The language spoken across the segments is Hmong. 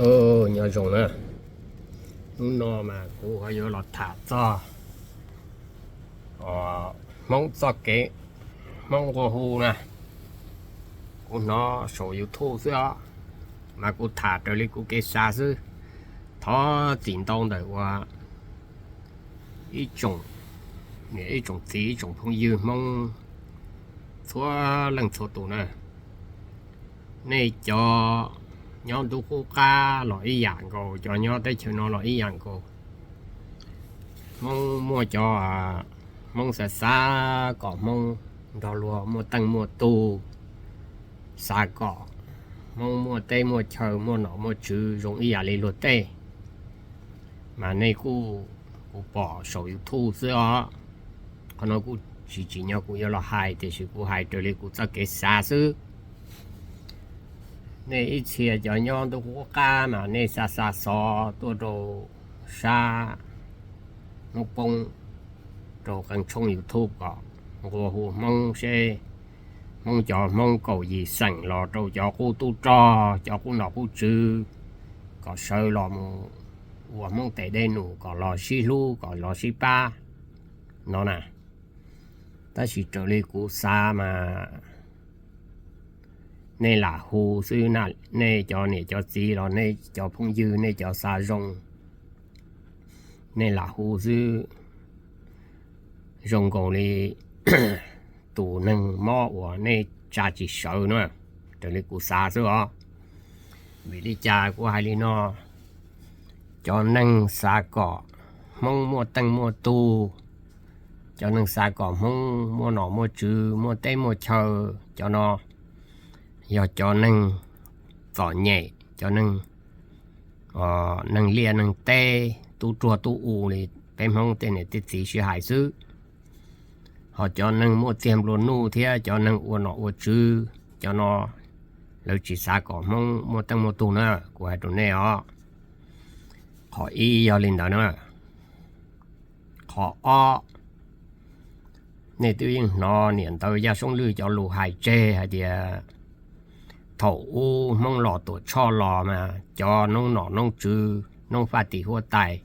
Os, nyob zoo na, hnub no mas kuv ho yuav los tham txog Hmoob txoj kev Hmoob nqua hu na. Kuv hnov saum YouTube xwb os, mas kuv tham raws li kuv kev xav xwb. Thov txim ntau ntawm ua ib tsoom, ib tsoom txiv ib tsoom phooj ywg Hmoob txhua leej txhua tus na. Nej cov nyob ntuj qub qab los ib yam nkaus, cov nyob teb chaws no los ib yam nkaus. Hmoob muaj cov, Hmoob xav xav kom Hmoob nrog luag muaj teej muaj tug, xav kom Hmoob muaj teb muaj chaw muaj nom muaj tswv zoo ib yam li luag tej. Mas nej kuj, kuv pom saum YouTube xwb os. Qhov no kuj tsis tsim nyog kuv yuav los hais, tiam sis kuv hais raws li kuv txoj kev xav xwb. Nej ib txhia cov nyob ntuj qub qab mas nej xa xa xov tuaj rau sab Hmoob Poob rau qee tshooj YouTube kom nqua hu Hmoob seb Hmoob cov Hmoob kaum yim xeem los rau cov qub tub rog, cov qub nom qub tswv, kom sawv los mus ua Hmoob tes dej num, kom los sib hlub, kom los sib pab no na. Tab sis raws li kuv xav mas nej lam hu xwb na, nej cov niam cov txiv los nej cov phooj ywg, nej cov xav zoo, nej lam hu xwb, zoo nkaus li tus neeg mob uas nej tsa tsis sawv na, raws li kuv xav xwb os. Vim li cas kuv hais li no? Cov neeg xav kom Hmoob muaj teej muaj tug, cov neeg xav kom Hmoob muaj nom muaj tswv, muaj teb muaj chaw, cov no yog cov neeg txom nyem, cov neeg, neeg liaj neeg teb, tub ruag tub u li peb Hmoob tej niam tej txiv sib hais xwb. Ho cov neeg muaj txiag nplua nuj thiab cov neeg ua nom ua tswv, cov no lawv tsis xav kom Hmoob muaj teej muaj tug na, kuv hais rau nej os. Qhov ib yog li ntawd na. Qhov ob, nej twb yeej hnov niam ntawd Yaj Soob Lwj cov lus hais tseg hais tias thaum ub Hmoob los Tuam Tshoj los mas cov noob nom noob tswv, noob faj tim huab tais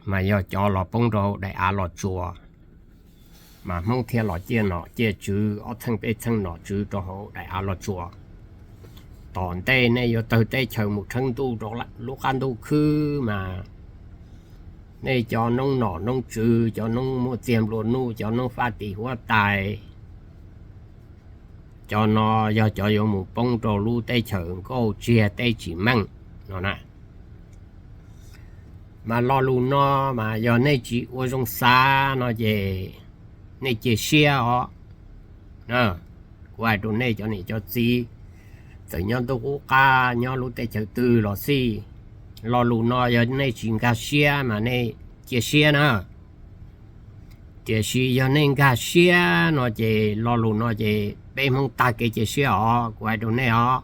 mas yog cov los poob rau hauv daim av los tsuas, mas Hmoob thiaj los ciaj nom ciaj tswv ob txheej peb txheej nom tswv rau hauv daim av los tsuas. Tom ntej nej yuav tawg teb chaws mus tshawb ntuj rau lub qab ntuj khwb mas nej cov noob nom noob tswv, cov noob muaj txiag nplua nuj, cov noob faj tim huab tais, cov no yog cov yuav mus poob rau lub teb chaws nkauj tsiag teb tsis meej no na. Mas lo lus no mas yog nej tsis ua zoo xav no ces nej cia siab os. Kuv hais rau nej cov niam cov txiv, txawm nyob ntuj qub qab nyob lub teb chaws twg los xij, lo lus no yog nej tsis nkag siab mas nej cia siab na. Tiam sis yog nej nkag siab no ces lo lus no ces peb Hmoob tag kev cia siab os, kuv hais rau nej os.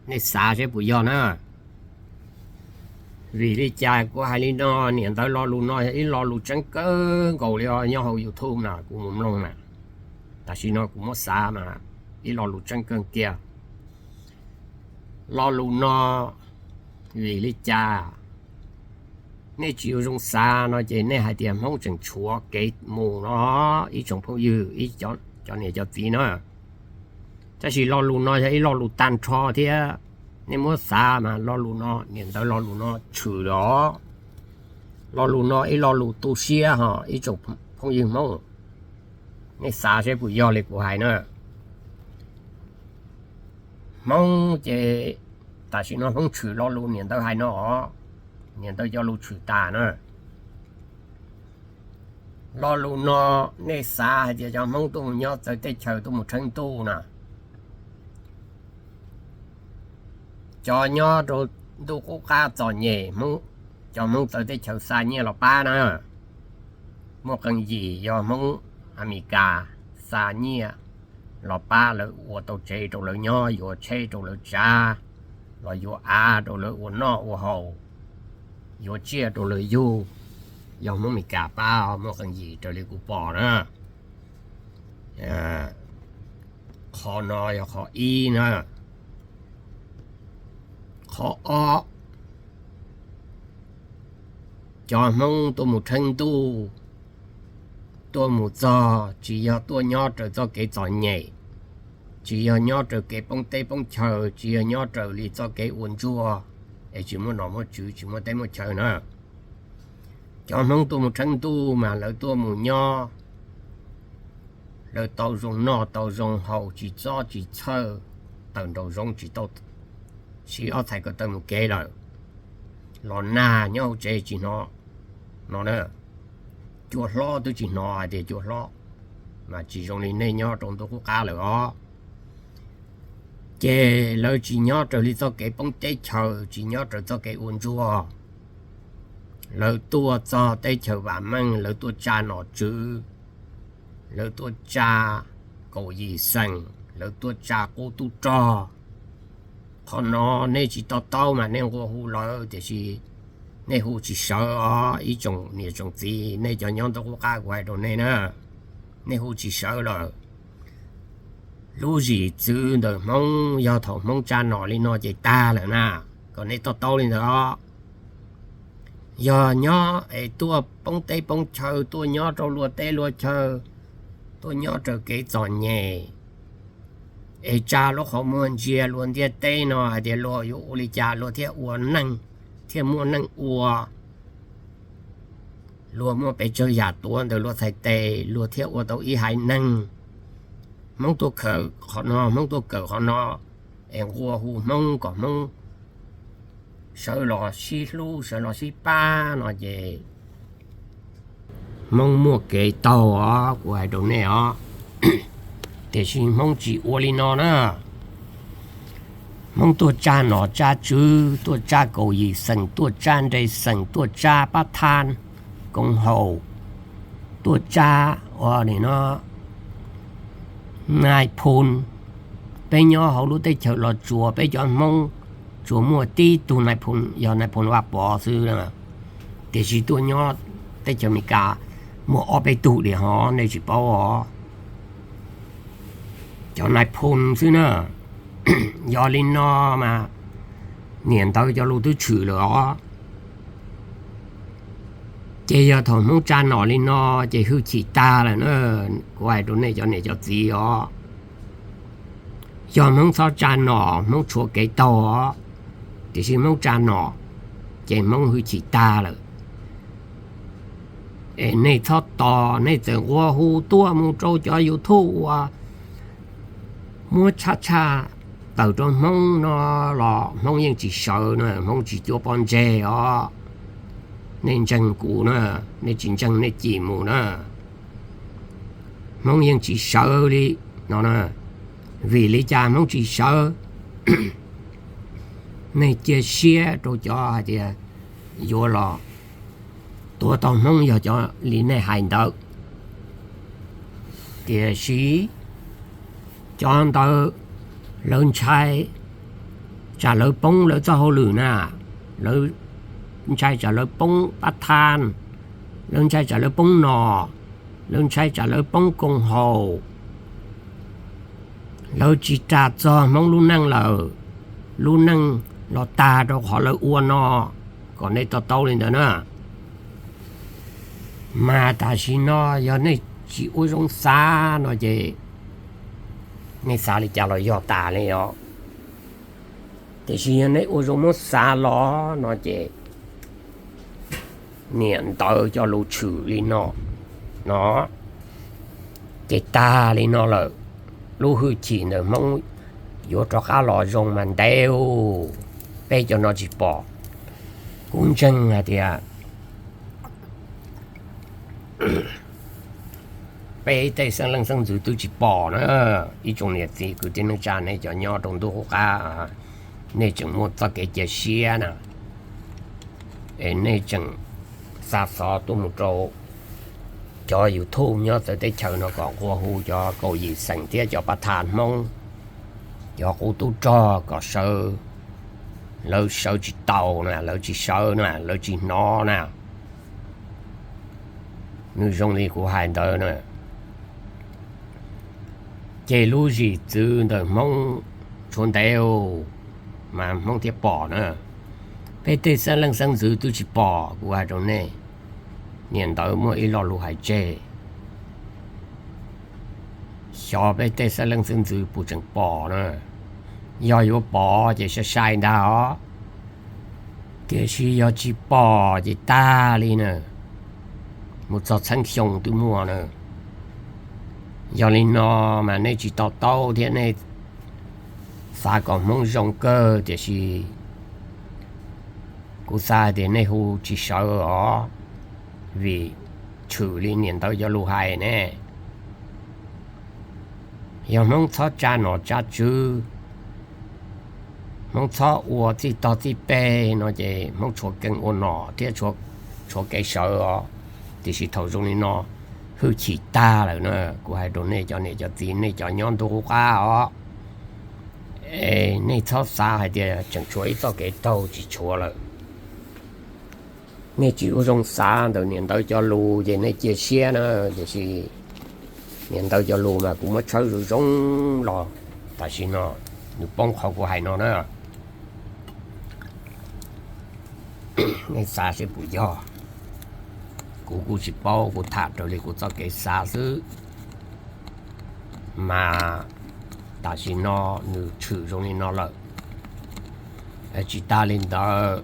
Nej xav seb puas yog na. Vim li cas kuv hais li no? Niam ntawd lo lus no yog ib lo lus tseeb kawg nkaus li os, nyob hauv YouTube na kuv mus mloog na. Tam sim no kuv muab xav mas ib lo lus tseeb kawg kiag. Lo lus no vim li cas nej tsis ua zoo xav no ces nej hais tias Hmoob tseem tshuav kev mus no, ib tsoom phooj ywg, cov niam cov txiv na. Tab sis lo lus no yog ib lo lus tag nrho thiab, nej muab xav mas lo lus no, niam ntawd lo lus no tshwm los. Lo lus no ib lo lus tu siab ho ib tsoom phooj ywg Hmoob, nej xav seb puas yog li kuv hais na. Hmoob ces tam sim no Hmoob tshwm lo lus niam ntawd hais no os, niam ntawd cov lus tshwm tas na. Lo lus no nej xav hais tias cov Hmoob tuaj mus nyob txawv teb chaws tuaj mus tshawb ntuj na, cov nyob rau ntuj qub qab txom nyem, cov Hmoob txawv teb chaws xa nyiaj los pab na. Muaj qee yim yog Hmoob Amelikas xa nyiaj los pab lawv ua tau tsev rau lawv nyob, yuav tsheb rau lawv tsav, los yuav av rau lawv ua noj ua haus, yuav tsiaj rau lawv yug, yog Hmoob Amelikas pab. Muaj qee yim raws li kuv pom na. Qhov no yog qhov ib na. Qhov ob, cov Hmoob tuaj mus rheeb ntuj, tuaj mus txog tsis yog tuaj nyob raws txoj kev txom nyem, tsis yog nyob raws kev poob teb poob chaw, tsis yog nyob raws li txoj kev ua ntsuag, es tsis muaj nom muaj tswv, tsis muaj teb muaj chaw na. Cov Hmoob tuaj mus rheeb ntuj mas lawv tuaj mus nyob, lawv tau zoo noj tau zoo haus, tsis txob tsis txhawj, tawm nraum zoov tsis tau siv ob txhais ko taw mus kev lawm, los nag nyob hauv tsev tsis hnov no na. Cua hlob twb tsis hnov hais tias cua hlob, mas tsis zoo li nej nyob rau ntuj qub qab lawm os. Ces lawv tsis nyob raws li txoj kev poob teb chaws, tsis nyob raws txoj kev ua ntsuag. Lawv tuaj txog teb chaws vam meej, lawv tuaj tsa nom tswv, lawv tuaj tsa kaum yim xeem, lawv tuaj tsa qub tub rog. Qhov no nej tsis to taub mas nej nqua hu lawv, tiam sis nej hu tsis sawv os ib tsoom niam tsoom txiv, nej cov nyob ntuj qub qab kuv hais rau nej na, nej hu tsis sawv lawm. Lub zim txwv ntawm Hmoob yog thaum Hmoob tsa nom li no ces tag lawm na, kom nej to taub li ntawd os. Yog nyob es tuaj poob teb poob chaw, tuaj nyob rau luag teb luag chaw, tuaj nyob raws kev txom nyem, es tsa lub qhov muag ntsia luag ntiaj teb no hais tias luag yuav ua li cas luag thiaj ua neej, thiaj muaj neej ua, luag muaj pes tsawg yam tuav ntawm luag txhais tes luag thiaj ua tau ib haiv neeg. Hmoob tuaj kawm qhov no, Hmoob tuaj kawm qhov no, es nqua hu Hmoob kom Hmoob sawv los sib hlub sawv los sib pab no ces Hmoob muaj kev taug os, kuv hais rau nej os. Tiam sis Hmoob tsis ua li no na. Hmoob tuaj tsa nom tsa tswv, tuaj tsa kaum yim xeem, tuaj tsa nre xeem, tuaj tsa pab thaj koom haum, tuaj tsa ua ni no nais phoo. Peb nyob hauv lub teb chaws Los Tsuas peb cov Hmoob tsuas muaj tib tug nais phoo, yog nais phoo Vaj Pov xwb. Tiam sis tuaj nyob teb chaws Amelikas muaj ob peb tug diam hov nej tsis paub os. Cov nais phoo xwb na. Yog li no mas niam ntawd cov lus twb tshwm lawm os. Ces yog thaum Hmoob tsa nom li no ces hwj chim tag lawm na. Kuv hais rau nej cov niam cov txiv os, yog Hmoob txhob tsa nom Hmoob tshuav kev taug os, tiam sis Hmoob tsa nom ces Hmoob hwj chim tag lawm. Es nej txhob tos, nej txawm nqua hu tuaj mus rau cov YouTube uas muab tshaj tshaj tawm rau Hmoob no los Hmoob yeej tsis sawv na, Hmoob tsis cuab pob ntseg os. Nej ntseeg kuv na, nej tsis ntseeg nej cim mus na. Hmoob yeej tsis sawv li no na. Vim li cas Hmoob tsis sawv? Nej cia siab rau cov hais tias yuav los tuav tau Hmoob yog cov li nej hais ntawd. Tiam sis cov ntawd lawv ntshai tsam lawv poob lawv txoj hauj lwm na, lawv ntshai tsam lawv poob pab thaj, lawv ntshai tsam lawv poob nom, lawv ntshai tsam lawv poob koom haum. Lawv tsis ras txog Hmoob lub neej lawm, lub neej los tag rau qhov lawv ua no, kom nej to taub li ntawd na. Mas tam sim no yog nej tsis ua zoo xav no ces nej xav li cas los yog tas li os. Tiam sis yog nej ua zoo muab xav los no ces niam ntawd cov lus tshwm li no, no ces tag li no lawm. Lub hwj chim ntawm Hmoob yuav rov qab los zoo mas ntev, peb cov no tsis pom. Kuv ntseeg hais tias peb tej xeeb leej xeeb ntxwv twb tsis pom na. Ib tsoom niam txiv kwv tij neej tsa nej cov nyob rau ntuj qub qab, nej tseem muaj txoj kev cia siab na, es nej tseem xa xov tuaj mus rau cov YouTube nyob txawv teb chaws no kom nqua hu cov kaum yim xeem thiab cov pab thaj Hmoob, cov qub tub rog kom sawv. Lawv sawv tsis tau na, lawv tsis sawv na, lawv tsis hnov na. Nws zoo li kuv hais ntawd na. Ces lub zim txwv ntawm Hmoob tshuav ntev, mas Hmoob thiaj pom na. Peb tej xeeb leej xeeb ntxwv twb tsis pom, kuv hais rau nej. Niam ntawd muaj ib lo lus hais tseg, xyov peb tej xeeb leej xeeb ntxwv puas tseem pom na. Yog yuav pom ces sai sai ntag os, tiam sis yog tsis pom ces tag li na, mus txog txheeb xyoo twb muaj na. Yog li no mas nej tsis to taub thiab nej xav kom Hmoob zoo kawg, tiam sis kuv xav hais tias nej hu tsis sawv os, vim tshwm li niam ntawd cov lus hais ne. Yog Hmoob txhob tsa nom tsa tswv, Hmoob txhob ua txij tog txij peg no ces Hmoob tshuav kev ua nom thiab tshuav kev sawv os. Tiam sis thaum zoo li no hwj chim tag lawm na, kuv hais rau nej cov niam cov txiv, nej cov nyob ntuj qub qab os, es nej txhob xav hais tias tseem tshuav ib txoj kev taug, tsis tshuav lawm. Nej tsis ua zoo xav ntawm niam ntawd cov lus ces nej cia siab na, tiam sis niam ntawd cov lus mas kuv muab tshawb zoo zoo los tam sim no nws poob qhov kuv hais no na. Nej xav seb puas yog? Kuv kuj tsis paub, kuv tham raws li kuv txoj kev xav xwb. Mas tam sim no nws tshwm zoo li no lawm. Tsis tas li ntawd,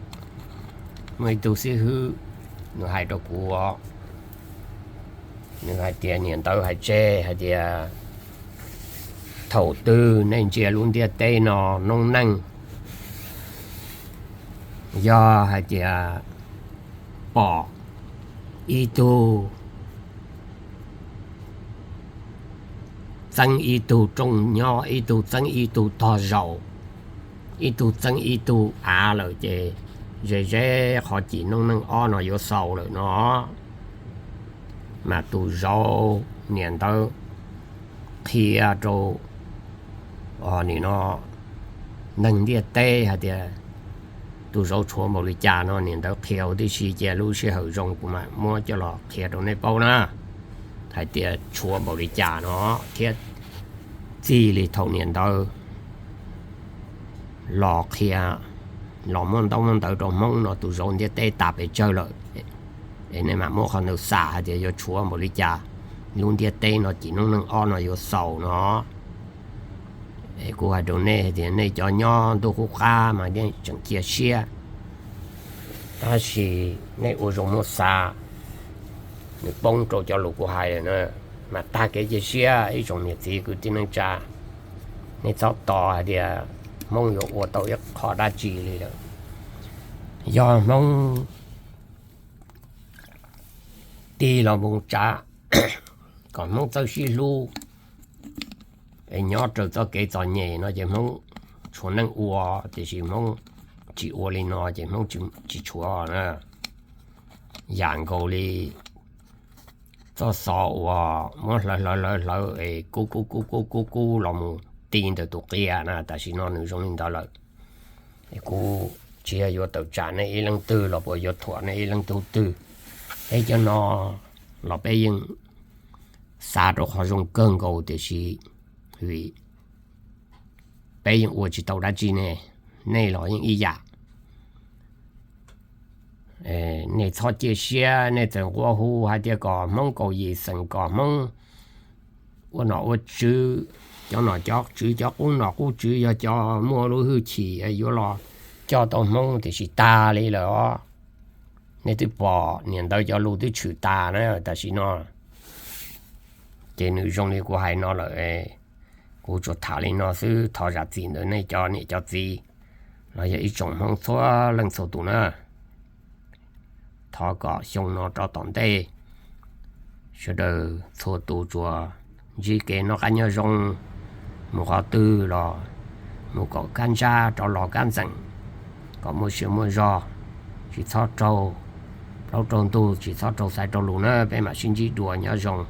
muaj ib tug xib hwb nws hais rau kuv, nws hais tias niam ntawd hais tseg hais tias thaum twg nej ntsia lub ntiaj teb no noob neej, yog hais tias pom ib tug txeeb ib tug rooj nyob, ib tug txeeb ib tug tog zaum, ib tug txeeb ib tug av lawm ces ze ze qhov cim noob neej ob no yuav xaus lawm no. Mas tus zauv niam ntawd qhia rau nim no neeg ntiaj teb hais tias tus zauv tshuav npaum li cas no, niam ntawd qhia huv tib si, cia lub sij hawm zoo kuv mam muab coj los qhia rau nej paub na, hais tias tshuav npaum li cas no thiab. Txij li thaum niam ntawd los qhia, los muab ntaub muab ntawv rau Hmoob no tus zauv ntiaj teb tas pes tsawg lawm, es nej mam muab qhov ntawd xam hais tias yuav tshuav npaum li cas, lub ntiaj teb no cim noob neej ob no yuav xaus no. Es kuv hais rau nej tias nej cov nyob ntuj qub qab mas yeej tseem cia siab, tab sis nej ua zoo muab xav, nws poob rau cov lus kuv hais lawm na. Mas tag kev cia siab ib tsoom niam txiv kwv tij neej tsa, nej txhob tos hais tias Hmoob yuav ua tau ib qho dab tsi li lawm. Yog Hmoob tig los mus tsa kom Hmoob txawj sib hlub es nyob raws txoj kev txom nyem no ces Hmoob tshuav neej ua, tiam sis Hmoob tsis ua li no ces Hmoob tsis tshuav na. Yam nkaus li txoj xov uas muab hlawv hlawv hlawv hlawv es kub kub kub kub kub kub los mus ti ntawm tus qia na, tam sim no nws zoo li ntawd lawm. Es kuv tsis yog yuav tawm tsam nej ib leej twg los puas yuav thuam nej ib leej tug twg. Peb cov no los peb yeej xav rau qhov zoo kawg nkaus, tiam sis vim peb yeej ua tsis tau dab tsi ne, nej los yeej ib yam. Nej txhob cia siab, nej txawm nquab hu hais tias kom Hmoob kaum yim xeem, kom Hmoob ua nom ua tswv, cov nom cov tswv, cov qub nom qub tswv, yog cov muaj lub hwj chim yuav los coj tau Hmoob, tiam sis tag li lawm os. Nej twb pom niam ntawd cov lus twb tshwm tas na, tam sim no ces nws zoo li kuv hais no lawm. Kuv tsuas tham li no xwb, thov zam txim ntawm nej cov niam cov txiv los yog ib tsoom Hmoob txhua leej txhua tus na. Thov kom xyoo no rov tom ntej sawv daws txhua tus tsuas ntsib kev noj qab nyob zoo, mus qhov twg los mus kom kab ntsab rov los kab ntxeem, kom muaj sia muaj zog, tsis txhob raug plaub raug ntug, tsis txhob raug xaiv raug lus na. Peb mam sib ntsib dua, nyob zoo.